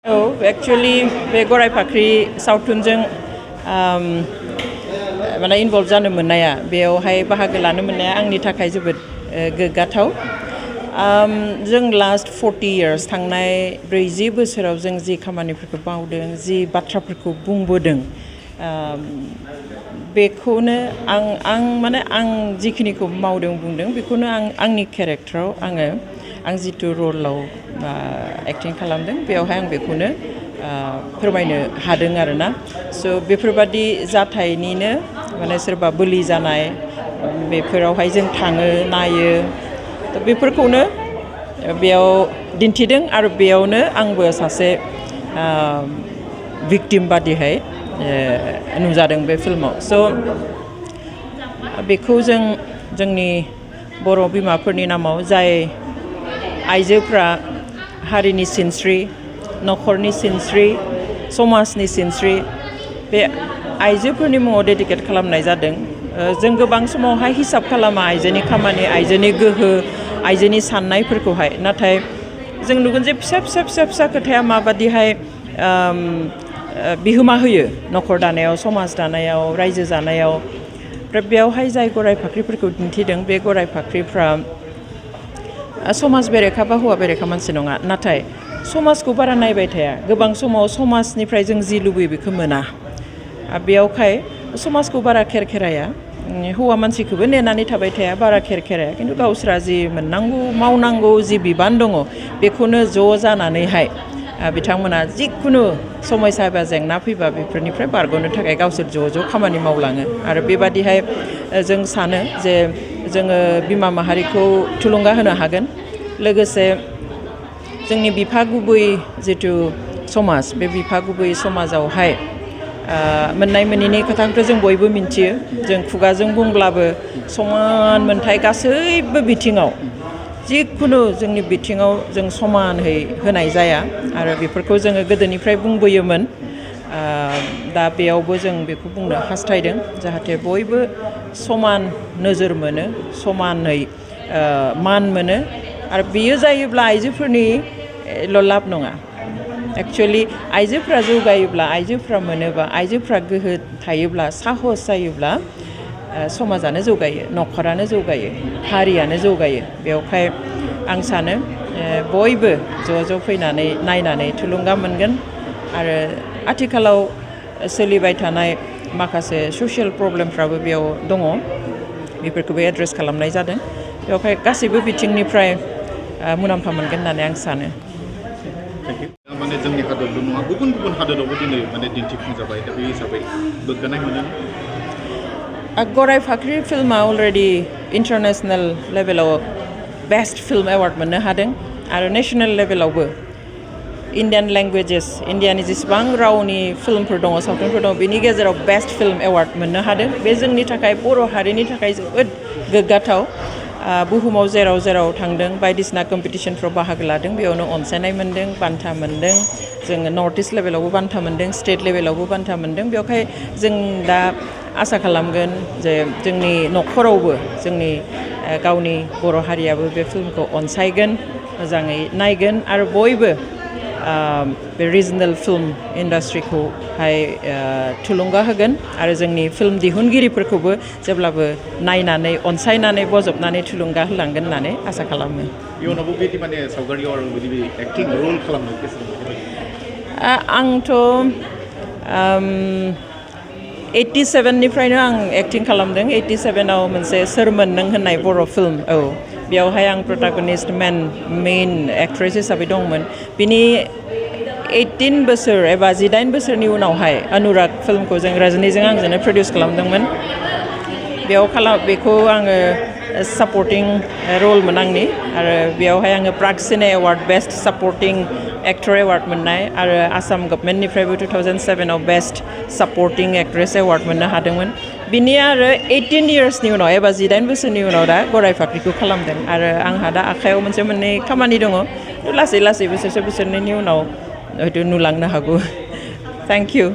Actually बे गराय फाख्रि सावथुनजों माने इनभल्व जानो मोननाया बेयावहाय बाहागो लानो मोननाया आंनि थाखाय जोबोद गोग्गाथाव। जों लास्ट 40 years थांनाय 40 बोसोराव जों जि खामानिफोरखौ मावदों जि बाथ्राफोरखौ बुंबोदों बेखौनो आं जिखिनिखौ मावदों बुंदों बेखौनो आंनि केरेक्टाराव आं जितु रलाव एक्टिं खालामदों बेयावहाय आं बेखौनो फोरमायनो हादों आरोना। स' बेफोरबादि जाथायनिनो माने सोरबा बोलि जानाय बेफोरावहाय जों थाङो नायो थ' बेफोरखौनो बेयाव दिन्थिदों आरो बेयावनो आंबो सासे भिक्टिम बादिहाय नुजादों बे फिल्माव। स' बेखौ जोंनि बर' बिमाफोरनि नामाव जाय आइजोफ्रा हारिनि सिनस्रि न'खरनि सिनस्रि समाजनि सिनस्रि बे आइजोफोरनि मुङाव डेडिकेट खालामनाय जादों। जों गोबां समावहाय हिसाब खालामा आइजोनि खामानि आइजोनि गोहो आइजोनि साननायफोरखौहाय नाथाय जों नुगोन जे फिसा खोथाया माबादिहाय बिहोमा होयो न'खर दानायाव समाज दानायाव रायजो जानायाव। ओमफ्राय बेयावहाय जाय गराय फाख्रिफोरखौ दिन्थिदों बे गराय फाख्रिफ्रा समाज बेरेखा बा हौवा बेरेखा मानसि नङा नाथाय समाजखौ बारा नायबाय थाया गोबां समाव समाजनिफ्राय जों जि लुबैयो बेखौ मोना बेयावखाय समाजखौ बारा खेराया हौवा मानसिखौबो नेनानै थाबाय थाया बारा खेराया खिन्थु गावस्रा जि मोननांगौ मावनांगौ जि बिबान दङ बेखौनो ज' जानानैहाय बिथांमोना जिखुनु समयसा एबा जेंना फैबा बेफोरनिफ्राय बारग'नो थाखाय गावसोर ज' खामानि मावलाङो आरो बेबादिहाय जों सानो जे जोङो बिमा माहारिखौ थुलुंगा होनो हागोन लोगोसे जोंनि बिफा गुबै जिथु समाज बे बिफा गुबै समाजावहाय मोननाय मोनैनि खोथाखौथ' जों बयबो मिन्थियो जों खुगाजों बुंब्लाबो समान मोनथाय गासैबो बिथिङाव जिखुनु जोंनि बिथिङाव जों समानहै होनाय जाया आरो बेफोरखौ जोङो गोदोनिफ्राय बुंबोयोमोन। दा बेयावबो जों बेखौ बुंनो हास्थायदों जाहाथे बयबो समान नोजोर मोनो समानै मान मोनो आरो बेयो जायोब्ला आइजोफोरनिल' लाब नङा। एक्चुअलि आइजोफ्रा जौगायोब्ला आइजोफ्रा मोनोबा आइजोफ्रा गोहो थायोब्ला साहस जायोब्ला समाजानो जौगायो न'खरानो जौगायो हारियानो जौगायो। बेवहाय आं सानो बयबो ज' फैनानै नायनानै थुलुंगा मोनगोन आरो आथिखालाव सोलिबाय थानाय माखासे ससियेल प्रब्लेमफ्राबो बेयाव दङ बेफोरखौबो एड्रेस खालामनाय जादों बेवहाय गासैबो बिथिंनिफ्राय मुलाम्फा मोनगोन होननानै आं सानो। माने जोंनि हादरल' नङा गुबुन हादरावबो दिनै माने दिन्थिफुंजाबाय दा बे हिसाबै गोग्गानाय मोनो। गराय फाख्रि फिल्मा अलरेडि इन्टारनेशनेल लेभेलाव बेस्ट फिल्म एवार्ड मोननो हादों आरो नेशनेल लेभेलावबो इन्डियान लेंगुवेजेस इन्डियानि जेसेबां रावनि फिल्मफोर दङ सावथुनफोर दङ बेनि गेजेराव बेस्ट फिल्म एवार्ड मोननो हादों। बे जोंनि थाखाय बर' हारिनि थाखाय जोबोद गोग्गाथाव। बुहुमाव जेराव थांदों बायदिसिना कम्पिटिशनफ्राव बाहागो लादों बेयावनो अनसायनाय मोन्दों बान्था मोन्दों जोङो नर्थ इस्ट लेभेलावबो बान्था मोन्दों स्टेट लेभेलावबो बान्था मोन्दों। बेवहाय जों दा आसा खालामगोन जे जोंनि न'खरावबो जोंनि गावनि बर' हारियाबो बे फिल्मखौ अनसायगोन मोजाङै नायगोन आरो बयबो बे रिजनेल फिल्म इन्डास्ट्रिखौहाय थुलुंगा होगोन आरो जोंनि फिल्म दिहुनगिरिफोरखौबो जेब्लाबो नायनानै अनसायनानै बजबनानै थुलुंगा होलांगोन होननानै आसा खालामो। इयुनावबो बेदि माने सावगारियाव आरो बिदि एक्टिं रल खालामनो गोसो दङ? आंथ' 87निफ्रायनो आं एक्टिं खालामदों। 87आव मोनसे सोरमोन नों होननाय बर' फिल्म बेयावहाय आं प्रटागनिस्ट मेइन एक्ट्रेस हिसाबै दंमोन। बिनि 18 बोसोर एबा 18 बोसोरनि उनावहाय अनुराग फिल्मखौ जों रजनीजों आंजोंनो प्रडिउस खालामदोंमोन। बेखौ आङो सापर्टिं रलमोन आंनि आरो बेयावहाय आङो प्राग सिने एवार्ड बेस्ट सापर्टिं एक्टर एवार्ड मोननाय आरो आसाम गभर्नमेन्टनिफ्रायबो 2007आव बेस्ट सापर्टिं एक्ट्रेस एवार्ड मोननो हादोंमोन। बिनि आरो 18 yearsनि उनाव एबा 18 बोसोरनि उनाव दा गराय फाख्रिखौ खालामदों आरो आंहा दा आखायाव मोननै खामानि दङ लासै बोसोरनैनि उनाव हयथ' नुलांनो हागौ। Thank you.